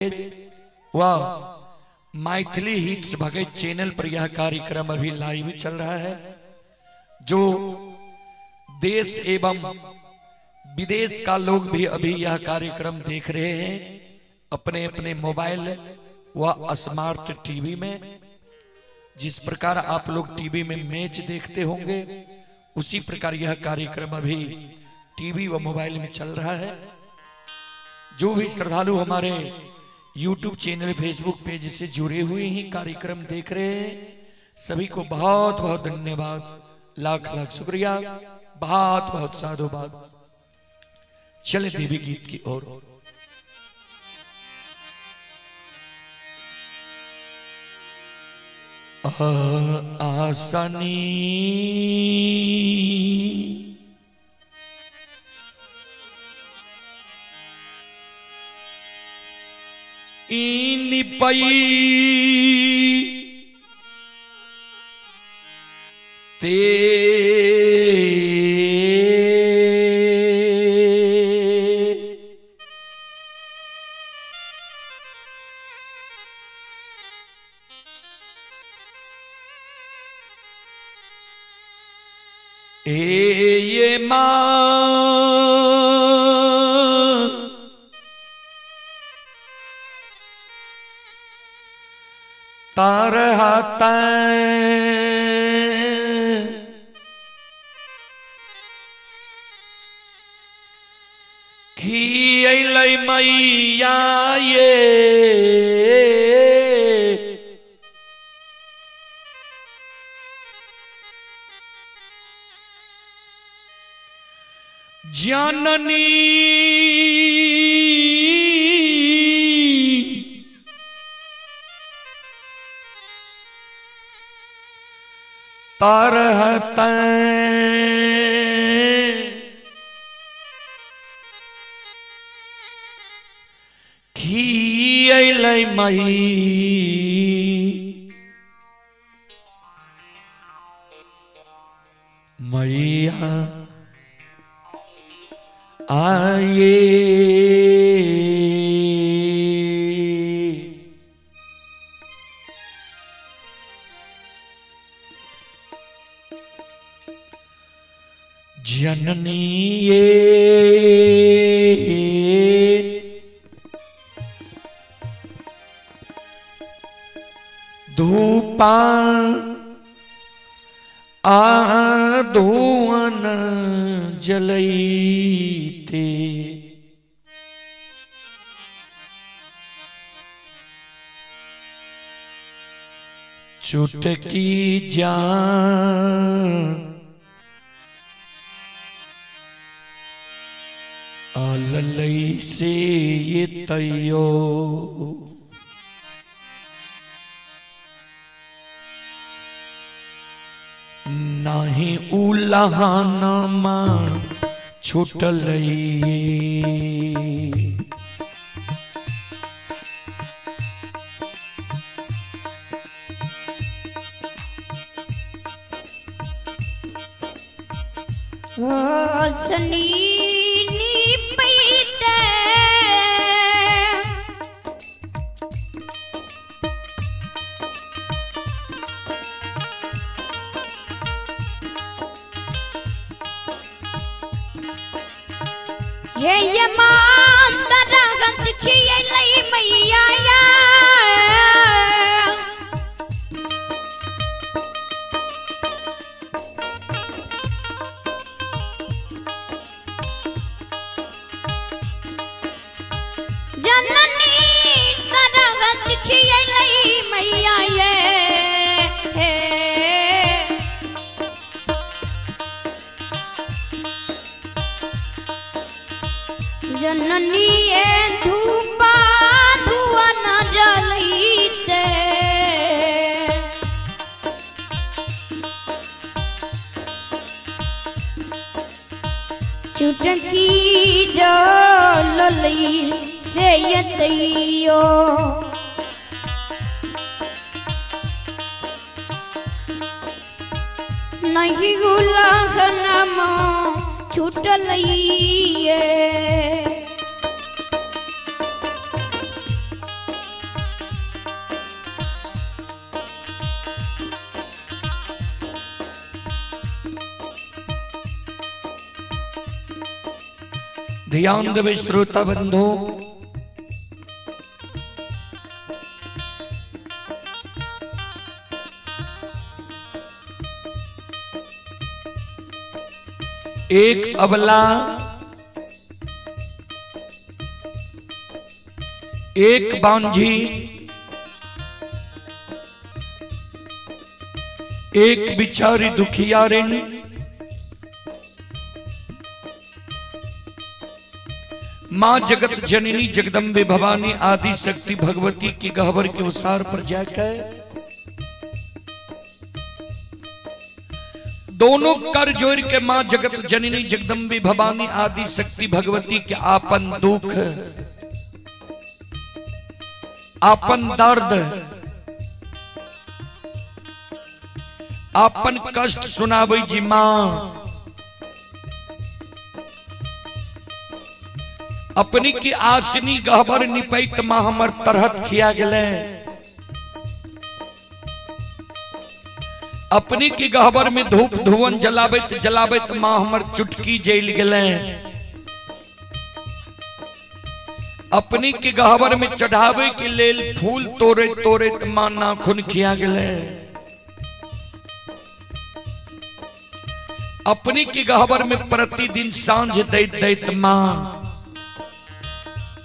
व मैथिली हिट्स भगत चैनल पर यह कार्यक्रम अभी लाइव चल रहा है, जो देश एवं विदेश का लोग भी अभी यह कार्यक्रम देख रहे हैं अपने अपने मोबाइल व स्मार्ट टीवी में। जिस प्रकार आप लोग टीवी में मैच देखते होंगे, उसी प्रकार यह कार्यक्रम अभी टीवी व मोबाइल में चल रहा है। जो भी श्रद्धालु हमारे YouTube channel, Facebook page से जुड़े हुए ही कार्यक्रम देख रहे हैं, सभी को बहुत बहुत धन्यवाद, लाख लाख शुक्रिया, बहुत बहुत साधुवाद। चले देवी गीत की ओर। आसानी इन पई ते ये मां तरहत खियलै मैया ये जननी तरहत खियलै मई मैया आए। जननी ये धूपा आ धुअन जलैते चुटकी जान अललई से ये तैयो नाही उलहाना मां छूटलई। सनी नी पैते हे यमा तरगत खियलै मैया या जननी तरगत खियलै मैया ये हे जननी ये धूपा धुआ न जलैते चुटकी जलई से यतैयो नहीं गुलहनमा छूटलैये। ध्यान देवे श्रोता बंधु, एक अबला, एक बांझी, एक बिचारी दुखियारिन, मां जगत जननी जगदम्बे भवानी आदि शक्ति भगवती की गहवर के उसार पर जाकर दोनों कर जोड़ के मां जगत जननी जगदम्बे भवानी आदि शक्ति भगवती के आपन दुख, आपन दर्द, आपन कष्ट सुनाबै जी मां। अपनी की आसनी गहबर निपैत मां हमर तरहत खिया गेलै। अपनी की गहबर में धूप धुवन जलाबैत जलाबैत मां हमर चुटकी जल गेलै। अपनी के गहबर में चढ़ावे के लेल फूल तोड़े तोड़े मां नाखून खिया गेलै। अपनी के गहबर में प्रतिदिन सांझ दैत दैत मां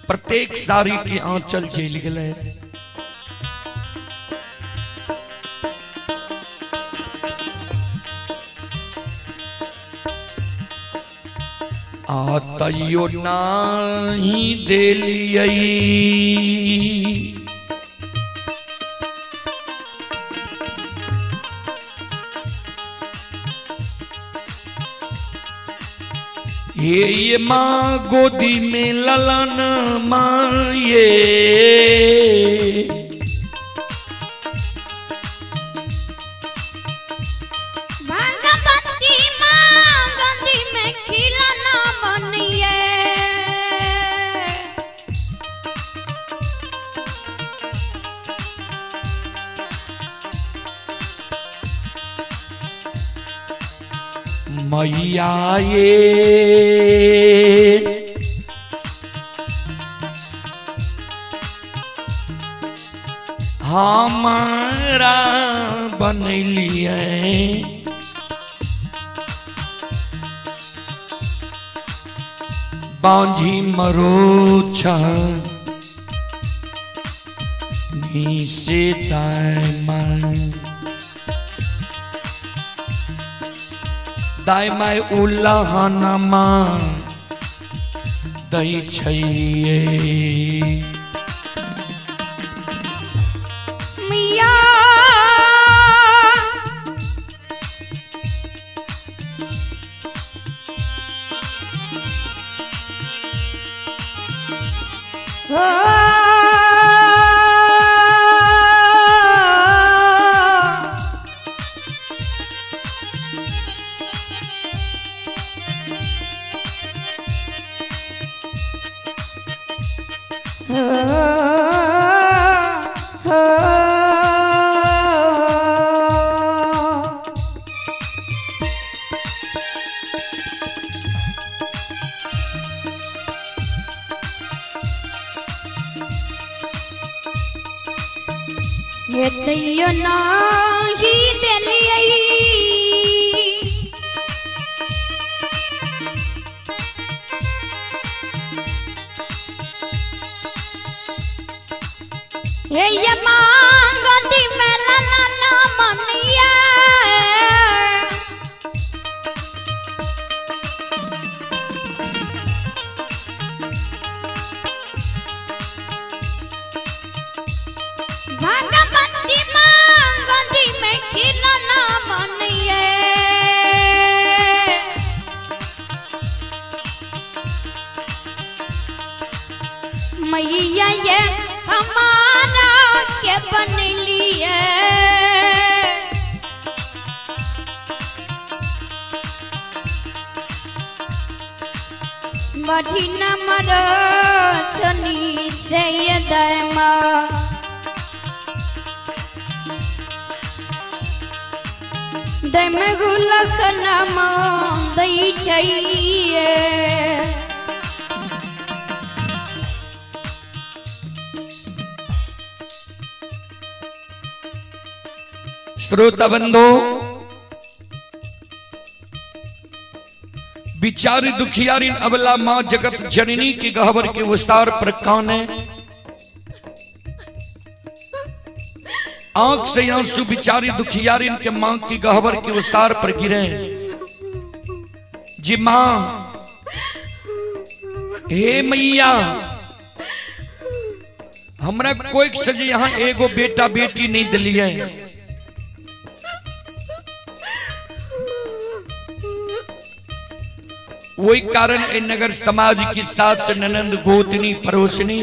प्रत्येक साड़ी के आंचल जल गेलै। आ तैयो नाही देलियै हे ये माँ गोदी में ललन माँ ये भगवती माँ गोदी में खिलौना बनिए। मैया ये हमारा बनलिए बांझी मरोछा नीसे दाय दाय my उल्लाहनमा दै छैये। मिया हो ये तैयो नाही देलियै हे ये मां गोदी में ललना मनिया। भगवती मां गोदी में खिलौना बनिए। मैया ये हमारा के बनलिए। बढ़ी नमर धनी से दमा दम गुलक नमा दै छैये। श्रोता बंधु, बिचारी दुखियारी अबला माँ जगत जननी की गहबर के विस्तार पर काने, आंख से आंसू बिचारी दुखियारी के मां की गहबर के विस्तार पर गिरे। जी मां, हे मैया, हमरा कोई से जे यहाँ एगो बेटा बेटी नहीं दिलिए, वही कारण ए नगर समाज की सास ननंद गोतनी पड़ोसनी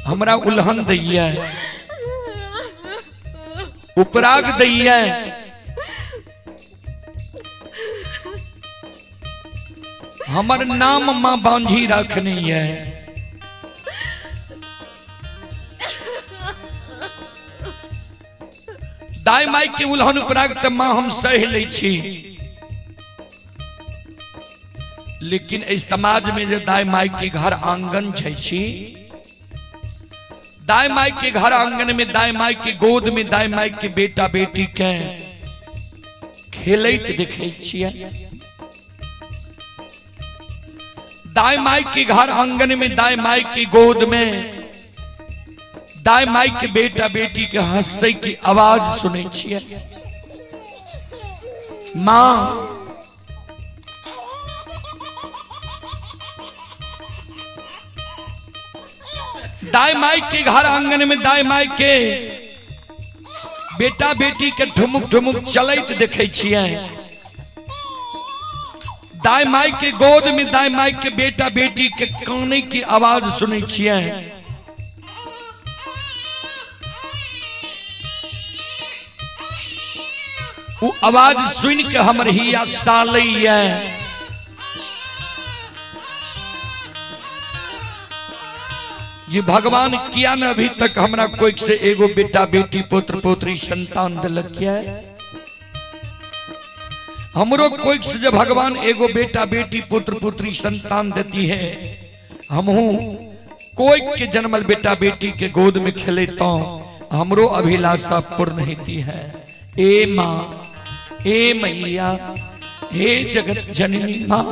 हमरा उल्हन दैया, उपराग दैया। हमर नाम मां बांझी रखनी है। दाई माई के उल्हन उपराग त मां हम सह लै छी, लेकिन एहि समाज में जे दाई माई के घर आंगन जाइ छी, दाई माई के घर आंगन में, दाई माई के गोद में, दाई माई के बेटा बेटी के खेलैत देखै छियै। दाई माई के घर आंगन में, दाई माई के गोद में, दाई माई के बेटा बेटी के हंसै की आवाज सुनै छियै। मां दाई माई के घर आंगन में दाई माई के बेटा बेटी के ठुमुक ठुमुक चलैत देखै छियै। दाई माई के गोद में दाई माई के बेटा बेटी के काने की आवाज सुनै छियै। वो आवाज सुन के हमर हिया सालैया। जी भगवान किया न अभी तक हमरा कोई से एगो बेटा बेटी पुत्र पुत्री संतान दिलक है। हमरो कोई से जब भगवान एगो बेटा बेटी पुत्र पुत्री संतान देती है, हमहू कोई के जन्मल बेटा बेटी के गोद में खेले तो हमरो अभिलाषा पूर्ण होती है। ए माँ, ए मैया, हे जगत जननी माँ,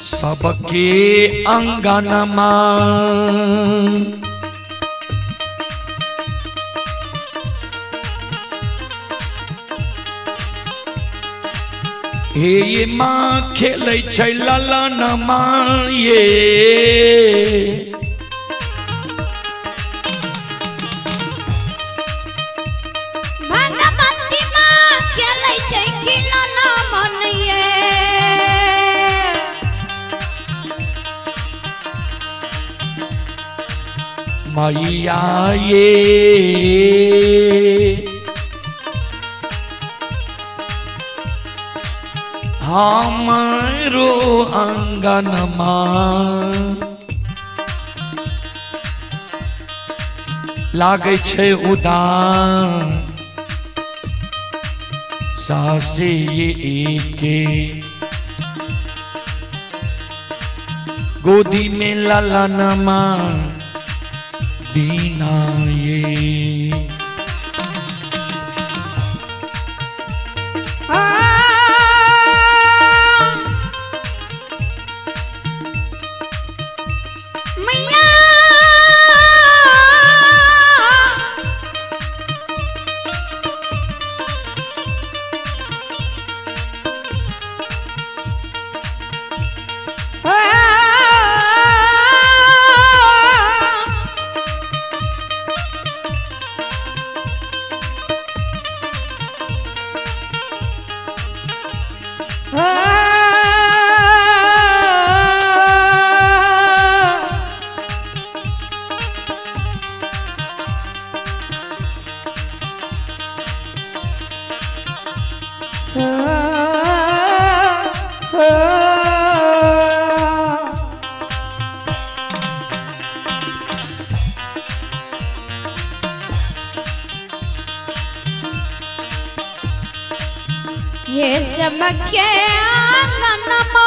सबके अंगनमा हे ये माँ खेलै छै ललनमा ये। भगवती माँ खेलै छै खिलौना मन ये। मैया ये हमरो अंगनमा लागै छै उदान सासे एके गोदी में ललनमा दीना ये। मैया हे सबके आंगनमा।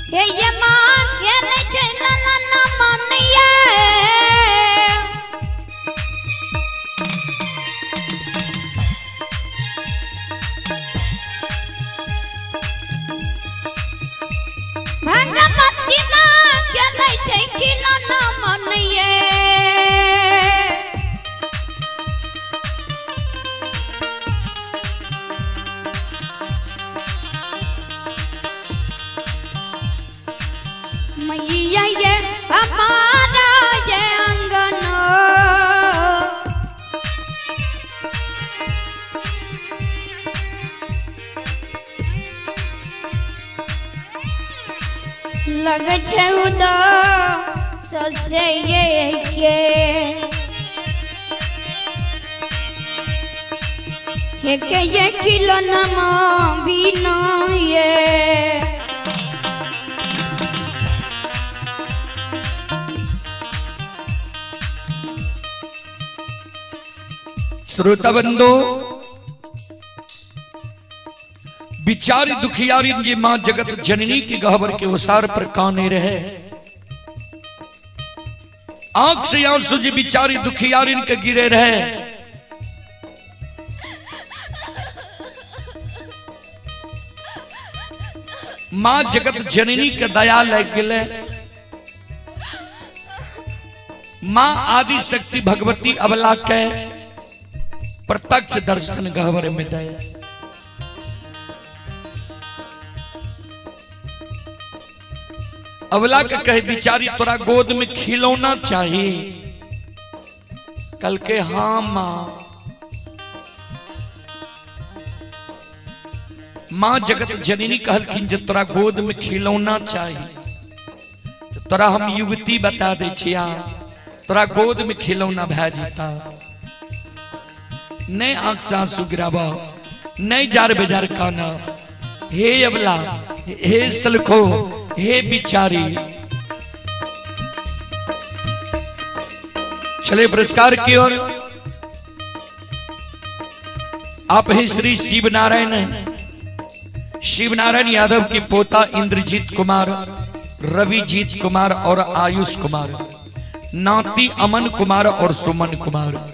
हे ये माँ खेलै छै ललन मन ये। भगवती माँ खेलै छै खिलौना मन ये। मैया ये हमारा ये अंगन। लग छै उदास से ये के के ये खिलौना बिना ये। श्रोता बंधु, बिचारी दुखियारी जी मां जगत जननी की गहबर के उसार पर काने रहे। आंख से आंसू जी बिचारी दुखियारी के गिरे रहे। मां जगत जननी के दया लग गए। मां आदि शक्ति भगवती अबला के प्रत्यक्ष दर्शन गहवर में दया। अबला के कहे बिचारी तोरा गोद में खिलौना चाहिए। कल के हाँ मां। मां जगत जननी कहलखिन जे तोरा गोद में खिलौना चाहिए तो तोरा हम युवती बता दे छिया, तोरा गोद में खिलौना भै जेता। नहीं आंख से आंसू गिराबा, नहीं जार बेजार काना। हे अबला, हे सलखो, हे बिचारी। चले पुरस्कार की ओर। आप हैं श्री शिव नारायण, शिव नारायण यादव के पोता इंद्रजीत कुमार, रविजीत कुमार और आयुष कुमार, नाती अमन कुमार और सुमन कुमार।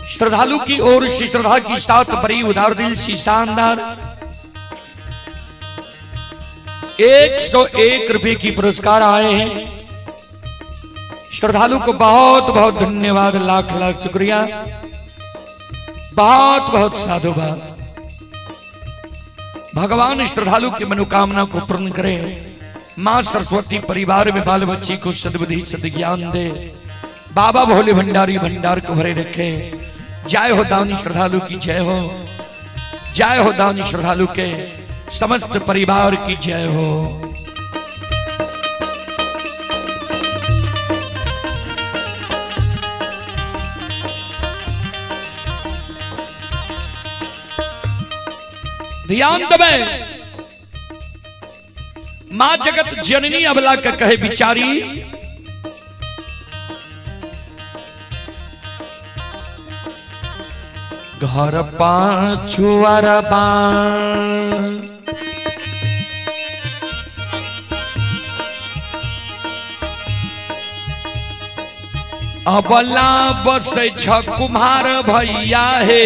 श्रद्धालु की ओर से श्रद्धा की साथ बड़ी उदार दिल सी शानदार 101 रुपए की पुरस्कार आए हैं। श्रद्धालु को बहुत बहुत धन्यवाद, लाख लाख शुक्रिया, बहुत बहुत साधुवाद। भगवान श्रद्धालु की मनोकामना को पूर्ण करे। मां सरस्वती परिवार में बाल बच्ची को सद्बुद्धि सद्ज्ञान दे। बाबा भोले भंडारी भंडार को भरे रखे। जय हो दानी श्रद्धालु की जय हो, जय हो दानी श्रद्धालु के समस्त परिवार की जय हो। ध्यान दबे मां जगत जननी अबला के कहे बिचारी, घर पाछुअर अबला बस छ कुम्हार भैया हे।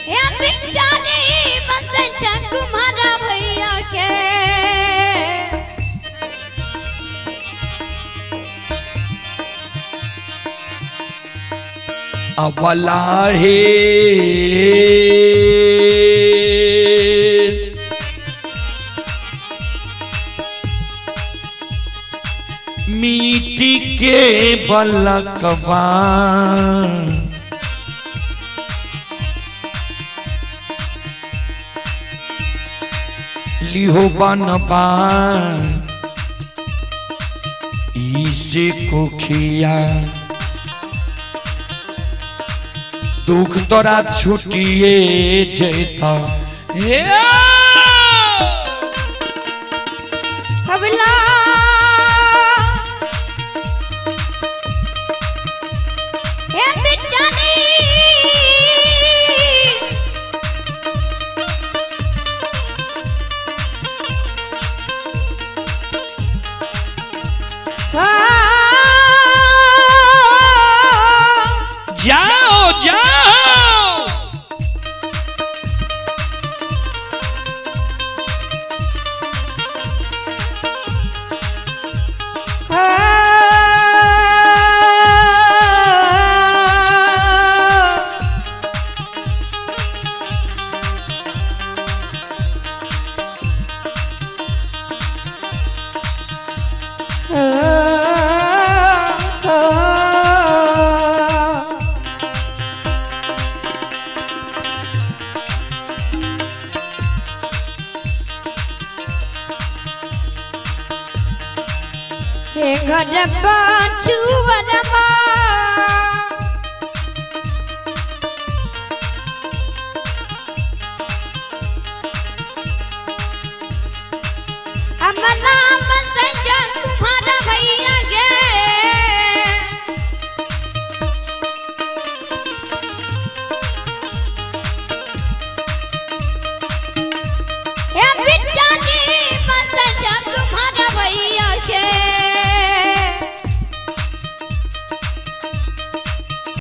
हे बिचारी बस छ कुम्हार भैया के। अबला हे मिट्टी के बलकवा लिहो बनबा इसे कोखिया दुख तोरा छुटिए जैता। हे हवला हे बिचारी जाओ जाओ। हे घर पाछुवरमा हम नाम संजय तुम्हारा भैया गे। हे बिचारी बस तुम्हारा भैया के।